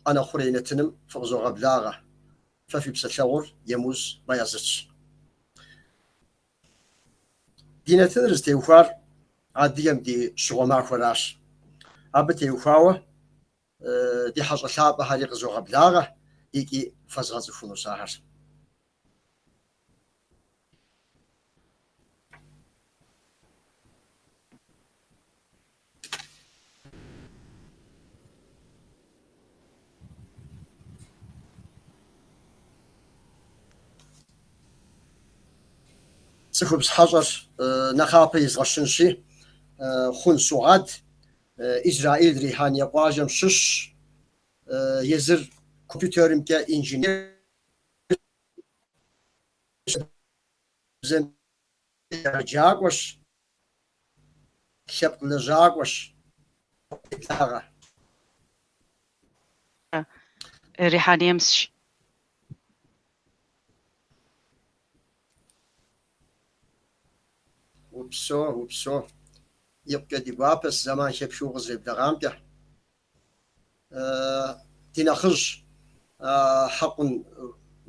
ӏэнэ хъурей нэтыным фыкъызогъэблагъэ. Фэ фи псэлъэгъур Емуз Баязытщ. Ди нэтыныр зытеухуар адыгэм ди щыгъуэ махуэращ. Абы теухуауэ ди хьэщӏэ лъапӏэхэри къызогъэблагъэ икӏи фэзгъэцӏыхунущ ахэр. Цӏыхубз хьэщӏэр нэхъапэ изгъэщынщи, Хъун Сугъад, Израиль Рихьэние къуажэм щыщщ, езыр компьютерымкӏэ инженерщ, бзэм егъэджакӏуэщ, лъэпкъ лэжьакӏуэщ. Къеблагъэ. Рихьэнием сыщ. Упсэу, упсэу. Икъукӏэ ди гуапэщ зэман хэпхыу укъызэреблэгъамкӏэ. Ди нэхъыжь Хьэкъун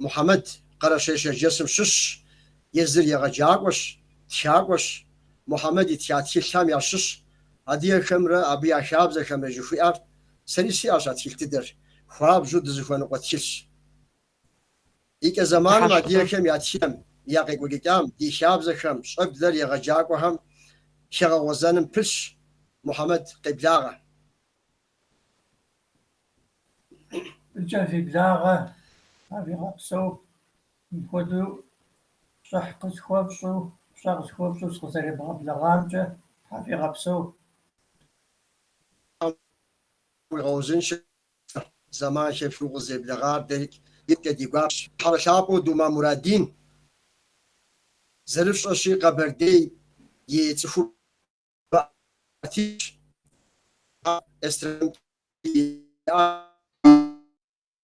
Мухьэмэд Къэрэшей-Шэрджэсым щыщщ, езыр егъэджакӏуэщ, тхакӏуэщ. Мухьэмэд итха тхылъхэм ящыщ Адыгэхэмрэ абы я хабзэхэмрэ жыхуиӏэр сэри сиӏэщ а тхылъ дыдэр, хуабжьу дызыхуэныкъуэ тхылъщ. Икӏэ зэманым адыгэхэм я тхыдэм, я къекӏуэкӏыкӏам, ди хабзэхэм, щӏэблэр егъэджакӏуэхэм хэгъэгъуэзэным пылъщ. Мухьэмэд, къеблагъэ. Фӏыкӏэ феблагъэ, Тхьэуегъэпсэу, мыпхуэдэу щӏыхь къысхуэфщӏу, пщӏэ къысхуэфщӏу сыкъызэребгъэблэгъамкӏэ Тхьэуегъэпсэу. Тхьэм уигъэузыншэ, зэман хэпхыу укъызэреблэгъар дэрикӏ икъукӏэ ди гуапэщ. Хьэщӏэ лъапӏэу Дума Мурадин, зэрыфщӏэщи, Къэбэрдей и цӏыхубэ артистщ, эстрадэм и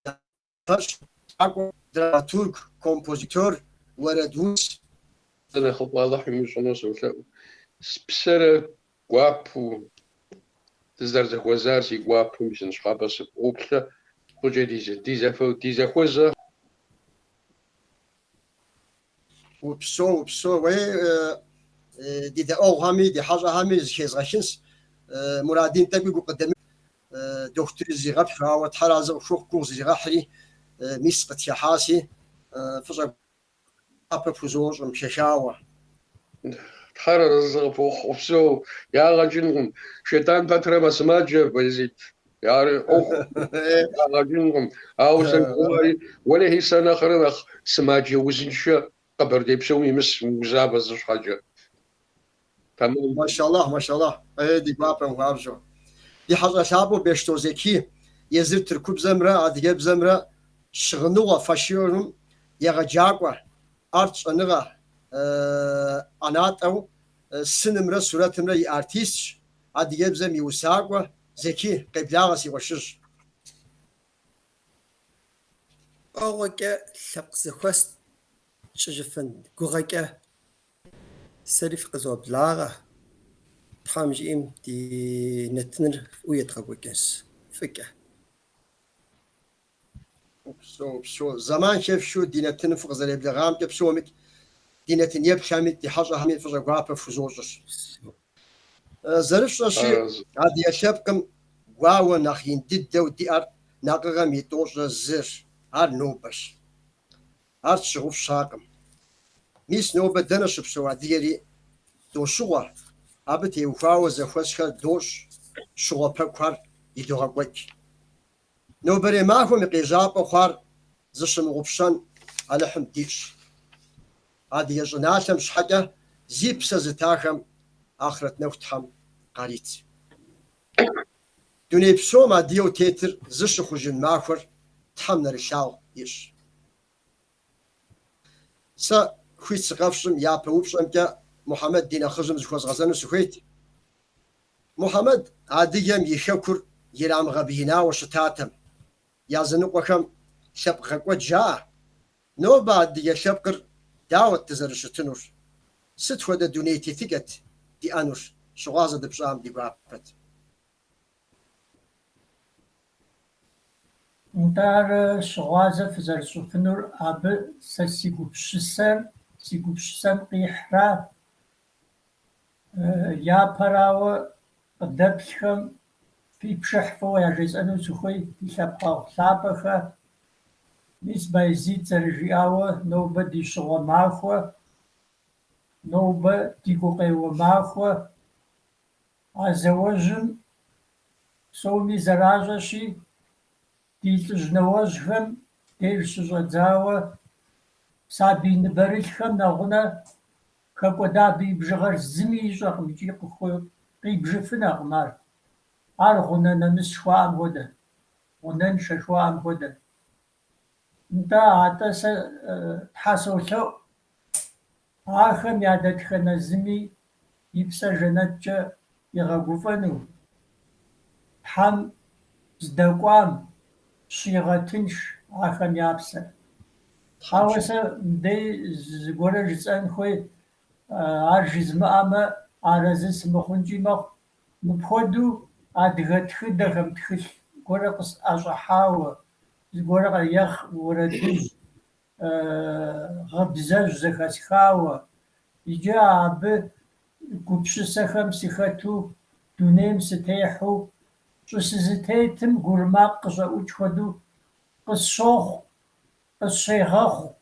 унафэщӏ, тхакӏуэ, драматург, композитор, уэрэдус. Нэхъыфӏ Алыхьым ищӏыну солъэӏу. Псэрэ гуапэу дызэрызэхуэзар си гуапэу мис ныщхьэбэ сыпоплъэ. Фӏыкӏэ ди зэхуэзэ. Упсэу, упсэу. Уей, ди дэӏуэгъухэми, ди хьэщӏэхэми зыхезгъэхынщ. Мурадин тӏэкӏуи гукъыдэмыж дохутыр зригъэплъу, ауэ Тхьэр арэзы къыхухъу гугъу зригъэхьри, мис къытхыхьащи, фӏыщӏэ гуапэ пхузощӏым, хэхауэ. Тхьэр арэзы къыпхухъу, упсэу, ягъэ кӏынкъым. Шейтӏан пэтрэ мэсымаджэ, Баязит. Ар ӏуэху ягъэ кӏынкъым. Ауэ сэ жызоӏэри, уэлэхьи, сэ нэхърэ нэхъ сымаджэ узыншэ Къэбэрдей псом имыс умыгузавэ зы щхьэкӏэ. Тэмэм. Машаллахь, машаллахь, ей, ди гуапэм хуабжьу. Ди хьэщӏэ лъапӏэу Бещто Зеки езыр тыркубзэмрэ адыгэбзэмрэ щыгъыныгъуэ фэшыным егъэджакӏуэ, арт щӏэныгъэ ӏэнатӏэу сынымрэ сурэтымрэ и артистщ, адыгэбзэм и усакӏуэ Зеки, къеблагъэ си къуэшыжь. Пӏэгъуэкӏэ лъэпкъ зэхуэс тщӏыжыфын гугъэкӏэ сэри фыкъызоблагъэ. Тхьэм жиӏэм ди нэтыныр фӏыуэ едгъэкӏуэкӏынщ. Фӏыкӏэ. Упсэу, упсэу. Зэман хэфхыу ди нэтыным фыкъызэреблэгъамкӏэ псомикӏ, ди нэтын еплъхэмикӏ, ди хьэщӏэхэми фӏыщӏэ гуапэ фхузощӏыр. Зэрыфщӏэщи, адыгэ лъэпкъым гуауэ нэхъ ин дыдэу диӏэр накъыгъэм и тӏощӏрэ зыр, ар нобэщ. Ар тщыгъупщакъым. Мис нобэ дэнэ щыпсэу адыгэри дощыгъуэ, абы теухуауэ зэхуэсхэр дощӏ, щыгъуэ пэкӏухэр идогъэкӏуэкӏ. Нобэрей махуэм и къежьапӏэ хъуар зыщымыгъупщэн Алыхьым дищӏ. Адыгэ щӏыналъэм щхьэкӏэ зи псэ зытахэм ахърэт нэху Тхьэм къарит. Дуней псом адыгэу тетыр зы щыхъужын махуэр Тхьэм нэрылъагъу ищӏ. Сэ хуит сыкъэфщӏым япэ упщӏэмкӏэ Мухьэмэд ди нэхъыжьым зыхуэзгъэзэну сыхуейт. Мухьэмэд адыгэм и хэкур ирамыгъэбгынауэ щытатэм, языныкъуэхэм лъэпкъ гъэкӏуэд жаӏэ. Нобэ адыгэ лъэпкъыр дауэт дызэрыщытынур? Сыт хуэдэ дуней тетыкӏэт диӏэнур? Щыгъуазэ дыпщӏам ди гуапэт. Нтӏэ ар щыгъуазэ фызэрысщӏыфынур абы сэ си гупсысэр, си гупсысэм къихьра. Япэрауэ, къыдэплъхэм фи пшыхь фӏыуэ яжесӏэну сыхуей, ди лъэпкъэгъу лъапӏэхэ. Мис Баязит зэрыжиӏауэ, нобэ ди щыгъуэ махуэ, нобэ ди гукъеуэ махуэ. А зауэжьым псоми зэращӏэщи, ди лӏыжь нэуэжьхэм деж щыщӏэдзауэ сабий ныбэрылъхэм нэгъунэ хэкӏуэда абы и бжыгъэр зыми ищӏэкъым икӏи къибжыфынэкъым ар. Ар гъунэ нэмыс жыхуаӏэм хуэдэ, гъунэншэ жыхуаӏэм хуэдэ. Нтӏэ, атӏэ сэ Тхьэ солъэӏу, ахэм я дэтхэнэ зыми и псэр жэнэткӏэ игъэгуфӏэну, Тхьэм здэкӏуам щигъэтынш ахэм я псэр. Ауэ сэ мыдей зыгуэрэ жысӏэн хуей, ар жызмыӏэмэ, арэзы сымыхъункӏи мэхъу. Мыпхуэдэу адыгэ тхыдэхэм тхылъ гуэрэ къысӏэщӏыхьауэ, зыгуэрэ е уэрэдыжь, гъыбзэжь зэхэсхауэ, иджы абы гупсысэхэм сыхэту дунейм сытехьэу, щӏы сызытетым гурмакъ къыщӏэӏукӏ хуэдэу къысщохъу, къысщегъэхъу.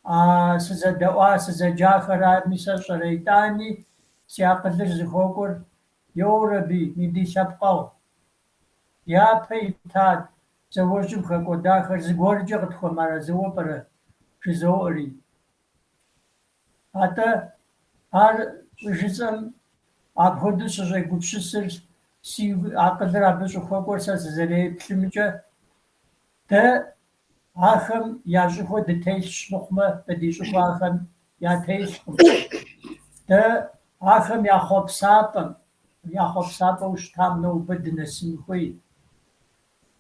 А сызэдэӏуа, сызэджахэрами сэ щӏэрэ итӏани си акъылыр зыхуэкӏуэр йорэби, мы ди лъэпкъэгъу. Япэ ита зауэжьым хэкӏуэдахэр зыгуэркӏэ къытхуэмыарэзыуэ пӏэрэ, жызоӏэри. Атӏэ, ар щӏыжысӏэм апхуэдэу сыщӏегупсысыр, си акъылыр абы щӏыхуэкӏуэр сэ сызэреплъымкӏэ, дэ ахэм я щӏыхуэ дытелъщ мыхъумэ, дэ ди щӏыхуэ ахэм ятелъкъым. Дэ ахэм я хъуэпсапӏэм, я хъуэпсапӏэу щытам нобэ дынэсын хуей.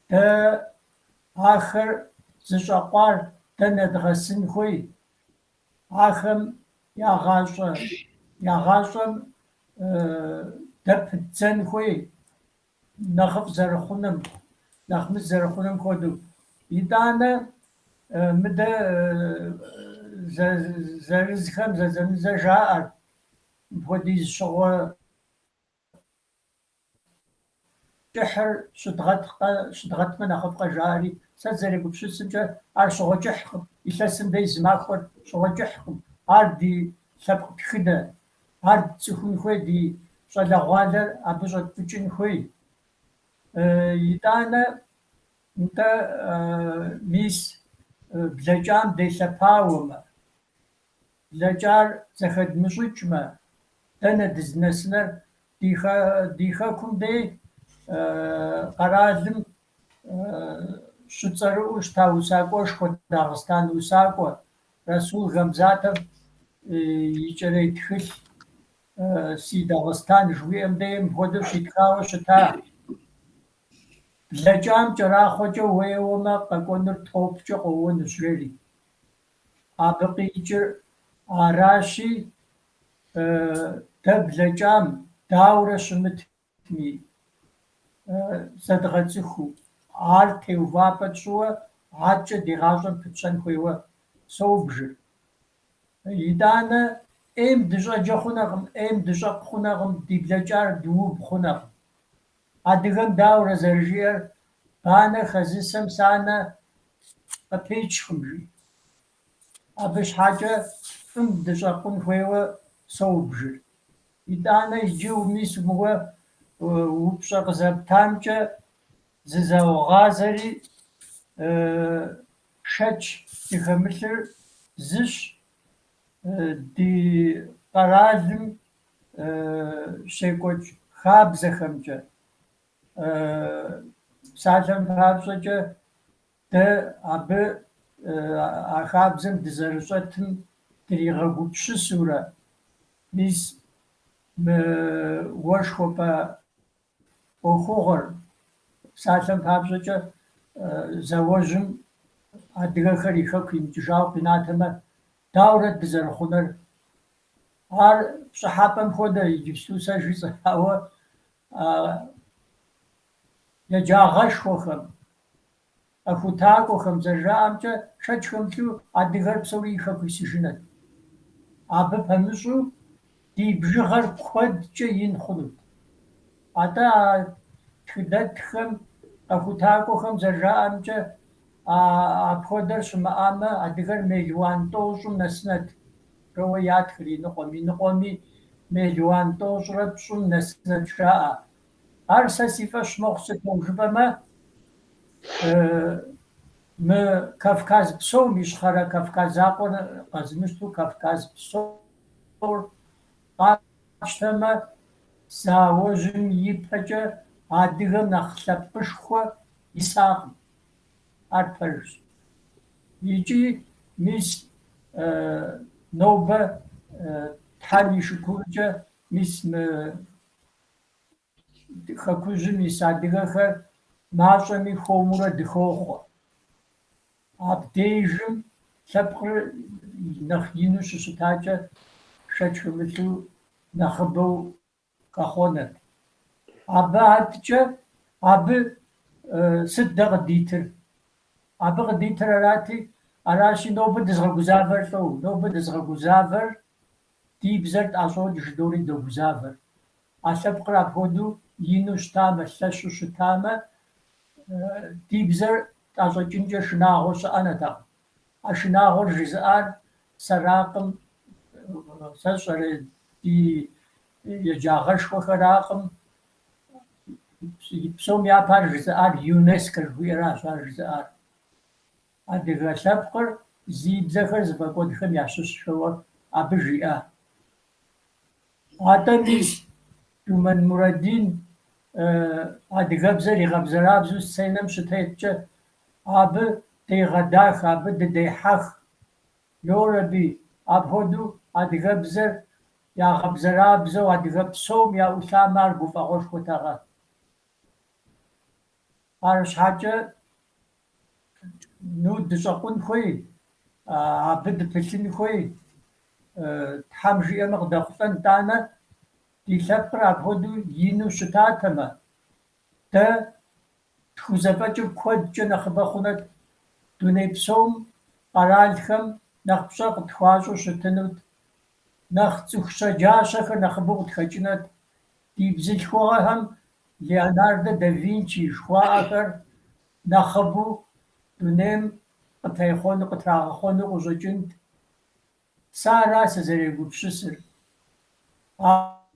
Дэ ахэр зыщӏэкъуар дэ нэдгъэсын хуей. Ахэм я гъащӏэ, я гъащӏэм дэ пыддзэн хуей, нэхъыфӏ зэрыхъуным, нэхъ мыд зэрыхъуным хуэдэу. Итӏанэ мыдэ зырызхэм зэзэмызэ жаӏэр, мыпхуэдиз щыгъуэ кӏыхьыр щыдгъэткъэ, щыдгъэтмэ нэхъыфӏкъэ жаӏэри, сэ сызэрегупсысымкӏэ, ар щыгъуэ кӏыхькъым, илъэсым дей зы махуэр щыгъуэ кӏыхькъым, ар ди лъэпкъ тхыдэ, ар тцӏыхун хуей, ди щӏалэгъуалэр абы щӏэтпӏыкӏын хуей. Итӏанэ, нтӏэ, мис блэкӏам делъэпауэмэ, Блэкӏар зэхэдмыщӏыкӏмэ, дэнэ дызнэсынэр ди хэкум дей къэралым щыцӏэрыӏуэу щыта усакӏуэшхуэ, дагъыстан усакӏуэ Расул Гамзатов икӏэрей тхылъ Си Дагъыстан жыхуиӏэм дей мыпхуэдэу щитхауэ щыта. Блэкӏам кӏэрахъуэкӏэ уеуэмэ, къэкӏуэнур топкӏэ къоуэнущ, жери. Абы къикӏыр аращи, дэ блэкӏам даурэ щымытми, зэдгъэцӏыхуу, ар теувапӏэ тщӏыуэ адэкӏэ ди гъащӏэм пытщэн хуейуэ собжыр. Итӏанэ ӏейм дыщӏэджэ хъунэкъым, ӏейм дыщӏэкъу хъунэкъым, ди блэкӏар дыуб хъунэкъым. Адыгэм даурэ зэрыжиӏэр банэ хэзысэм санэ къыпичкъым, жи. Абы щхьэкӏэ фӏым дыщӏэкъун хуейуэ собжыр. Итӏанэ иджы мис мыуэ упщӏэ къызэптамкӏэ зызогъазэри, шэч зыхэмылъыр зыщ, ди къэралым щекӏуэкӏ хабзэхэмкӏэ. Псалъэм папщӏэкӏэ, дэ абы а хабзэм дызэрыщӏэтым дригъэгупсысурэ, мис мы уэ жыхуэпӏэ ӏуэхугъуэр, псалъэм папщӏэкӏэ, зауэжьым адыгэхэр и хэку имыкӏыжауэ къинатэмэ, даурэт дызэрыхъунур? Ар пщӏыхьэпӏэм хуэдэ иджыпсту сэ жысӏэр, ауэ еджагъэшхуэхэм, Къэхутакӏуэхэм зэрыжаӏэмкӏэ, шэч хэмылъу, адыгэр псори и хэку исыжынэт. Абы пэмыщӏу ди бжыгъэр куэдкӏэ ин хъунут. Атӏэ а тхыдэтхэм, къэхутакӏуэхэм зэрыжаӏэмкӏэ, а апхуэдэр щымыӏамэ, адыгэр мелуан тӏощӏым нэсынэт, жэуэ ятхыр иныкъуэм, иныкъуэми мелуан тӏощӏрэ пщӏым нэсынэт жаӏэ. Ар сэ си фӏэщ мэхъу, сыту жыпӏэмэ, мы Кавказ псом, Ищхъэрэ Кавказ закъуэр къэзмыщтэу Кавказ псор къапщтэмэ, зауэжьым и пэкӏэ адыгэм нэхъ лъэпкъышхуэ исакъым. Ар пэжщ. Икӏи мис нобэ Тхьэм и шыкуркӏэ мис мы Хэкужьым ис адыгэхэр мащӏэми хуэмурэ дыхохъуэ. Абдежым лъэпкъыр нэхъ ину щыщытакӏэ, шэч хэмылъу, нэхъыбэу хэхъуэнэт. Абы адэкӏэ абы сыт дэ къыдитыр? Абы къыдитыр арати, аращи, нобэ дызгъэгузавэр лӏо, нобэ дызгъэгузавэр ди бзэр тӏэщӏокӏ жыдори догузавэр. А лъэпкъыр апхуэдэу ину щытамэ, лъэщу щытамэ, ди бзэр тӏэщӏэкӏынкӏэ шынагъуэ щыӏэнэтэкъым. А шынагъуэр жызыӏар сэракъым, сэ сщӏэрэ ди еджагъэшхуэхэракъым. Псом япэ ар жызыӏар ЮНЕСКО жыхуиӏэращ ар жызыӏар. Адыгэ лъэпкъыр зи бзэхэр зыфӏэкӏуэдхэм ящыщ жэуэ абы жиӏа. Атӏэ мис Думэн Мурадин адыгэбзэр игъэбзэрабзэу сценэм щытеткӏэ, абы дегъэдахэ, абы дыдехьэх. Йорэби, апхуэдэу адыгэбзэр ягъэбзэрабзэу адыгэ псом яӏулъамэ ар гуфӏэгъуэшхуэтэкъэ. Арщхьэкӏэ, ну, дыщӏэкъун хуей, абы дыпылъын хуей, Тхьэм жиӏэмэ къыдэхъулӏэн итӏанэ, ди лъэпкъыр апхуэдэу ину щытатэмэ, дэ тхузэфӏэкӏыр куэдкӏэ нэхъыбэ хъунэт, дуней псом къэралхэм нэхъ пщӏэ къытхуащӏу щытынут, нэхъ цӏыху щэджащэхэр нэхъыбэу къытхэкӏынэт, ди бзылъхугъэхэм Леонардо да Винчи жыхуаӏэхэр нэхъыбэу дунейм къытехъуэну, къытрагъэхъуэну къыщӏэкӏынт. Сэ ара сызэрегупсысыр.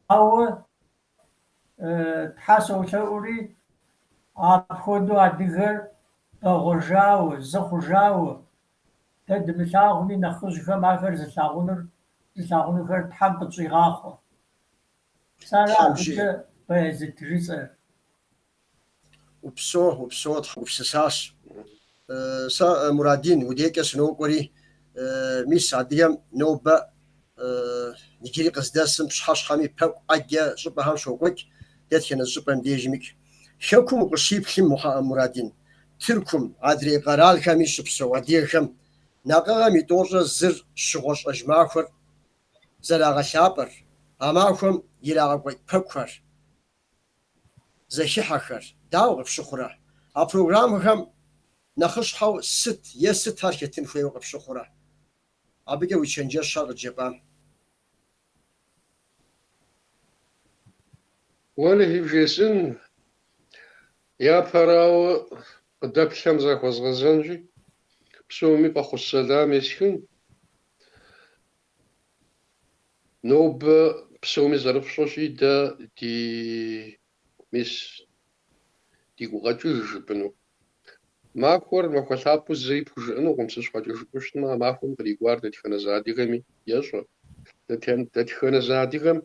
Ауэ Тхьэ солъэӏури, апхуэдэу адыгэр бэгъуэжауэ, зы хъужауэ, дэ дымылъагъуми, нэхъыжьхэм ахэр зылъагъунур, зылъагъунухэр Тхьэм къытщӏигъахъуэ. Сэ ара Тхьэм жиӏэ. абыкӏэ Баязит жысӏэр. Упсэу, упсэу, Тхьэ гупсысащ. Сэ, Мурадин, удекӏэ сынокӏуэри, мис адыгэм нобэ иджыри къыздэсым пщыхьэщхьэми пэкӏу ӏэджэ щӏыпӏэхэм щокӏуэкӏ, дэтхэнэ зы щӏыпӏэм дежмикӏ. Хэкум укъыщиплъым, Мурадин, Тыркум, адрей къэралхэми щыпсэу адыгэхэм накъыгъэм и тӏощӏрэ зыр щыгъуэ-щӏэж махуэр зэрагъэлъапӏэр, а махуэм ирагъэкӏуэкӏ пэкӏухэр, зэхыхьэхэр дауэ къыпщыхъурэ? А программэхэм нэхъыщхьэу сыт е сытхэр хэтын хуейуэ къыпщыхъурэ? Абыкӏэ уи чэнджэщхэр къыджепӏам. Уэлэхьи бжесӏэн, япэрауэ къыдэплъхэм захуэзгъэзэнщи, псоми фӏэхъус сэлам есхын. Нобэ псоми зэрыфщӏэщи, дэ ди, мис, ди гукъэкӏыж жыпӏэну. Махуэр махуэ лъапӏэу зэи пхужыӏэнукъым, сыт щхьэкӏэ жыпӏэу щытмэ, а махуэм кърикӏуар дэтхэнэ зы адыгэми ещӏэ. Дэтхэнэ зы адыгэм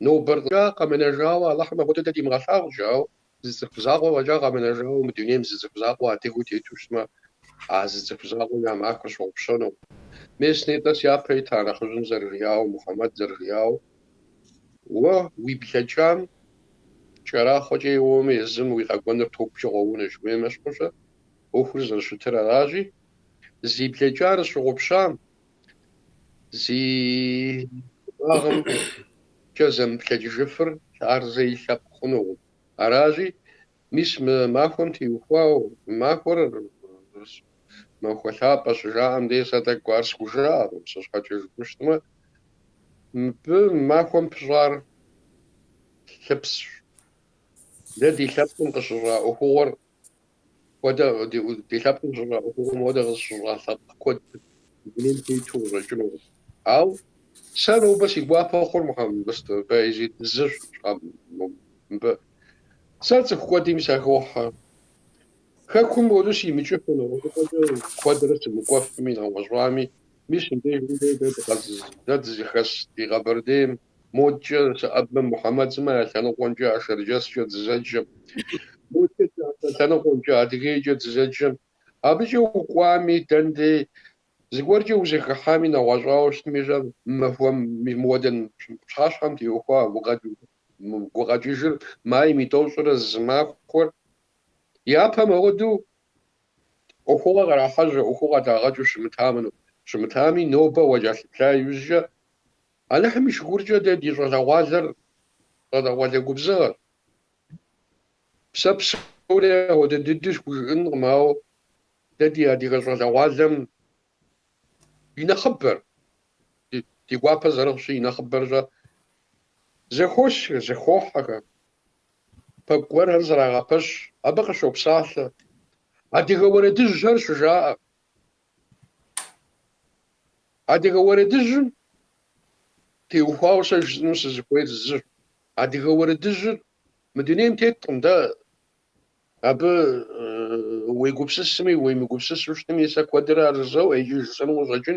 нобэр къэмынэжауэ Алыхьым апхуэдэ дэ димыгъэлъагъукӏэ, ауэ зы цӏыху закъуэ фӏэкӏа къэмынэжауэ мы дунейм зы цӏыху закъуэ адыгэу тету щытмэ, а зы цӏыху закъуэм я махуэр щыгъупщэнукъым. Мес нетӏэ сяпэ ита нэхъыжьым зэрыжиӏауэ, Мухьэмэд зэрыжиӏауэ, уэ уи блэкӏам кӏэрахъуэкӏэ еуэмэ, езым уи къэкӏуэнур топкӏэ къоунущ, жыхуиӏэм ещхьу-щэ, ӏуэхур зэрыщытыр аращи, зи блэкӏар щыгъупщам, зи щӏагъымкӏэ зэмыплъэкӏыжыфыр ар зэи лъэпкъ хъунукъым. Аращи, Мис мы махуэм теухуауэ, мы махуэр махуэ лъапӏэ щыжаӏэм дей сэ тӏэкӏу ар схужыӏэркъым, сэ щхьэкӏэ жыпӏэу щытмэ, мыбы махуэм пыщӏар лъыпсщ. Дэ ди лъэпкъым къыщыщӏа ӏуэхугъуэр хуэдэ, ди лъэпкъым къыщыщӏа ӏуэхугъуэм хуэдэ къызыщыщӏа лъэпкъ куэд дунейм тету къыщӏэкӏынукъым. Ауэ сэ нобэ си гуапэ хъур Мухьэммэд Баязид зыщ мыбы. Сэ цӏыху куэдым сахохьэ. Хэкум хуэдэу симыкӏыфу, нэгъуэщӏыпӏэкӏэ куэдрэ сымыкӏуэфми, нэгъуэщӏами, мис мыбдежым дей дэ дыкъэз- дэ дызыхэс ди Къэбэрдейм, модкӏэ сыӏэбмэ Мухьэмэд сымэ я лъэныкъуэмкӏэ, а Шэрджэскӏэ дызэджэм, модкӏэ лъэныкъуэмкӏэ, Адыгейкӏэ дызэджэм, абыкӏэ укӏуами, дэндей, зыгуэркӏэ узэхыхьами, нэгъуэщӏауэ щытми, щэ, махуэм мыуэдэ пщыхьэщхьэм теухуа гукъэкӏыжыр майм и тӏощӏрэ зы махуэр япэм апхуэдэу ӏуэхугъуэ кърахьэжьэ, ӏуэхугъуэ дагъэкӏыу щымытами, нобэ уакӏэлъыплъа иужькӏэ, Алыхьым и шыкуркӏэ дэ ди щӏалэгъуалэр щӏалэгъуалэ губзыгъэщ. Сэ псори апхуэдэ дыдэу схужыӏэнкъым, ауэ дэ ди адыгэ щӏалэгъуалэм и нэхъыбэр, ди гуапэ зэрыхъущи, и нэхъыбэр щӏэ зэхуосхэ, зэхохьэхэ, пэкӏу гуэрхэр зэрагъэпэщ, абы къыщопсалъэ, адыгэ уэрэдыжьхэр щыжаӏэ. Адыгэ уэрэдыжьым теухуауэ сэ жысӏэну сызыхуейр зыщ. Адыгэ уэрэдыжьыр мы дунейм теткъым дэ абы уегупсысми, уемыгупсысу щытми, сэ куэдрэ ар жызоӏэ икӏи жысӏэну къыщӏэкӏын.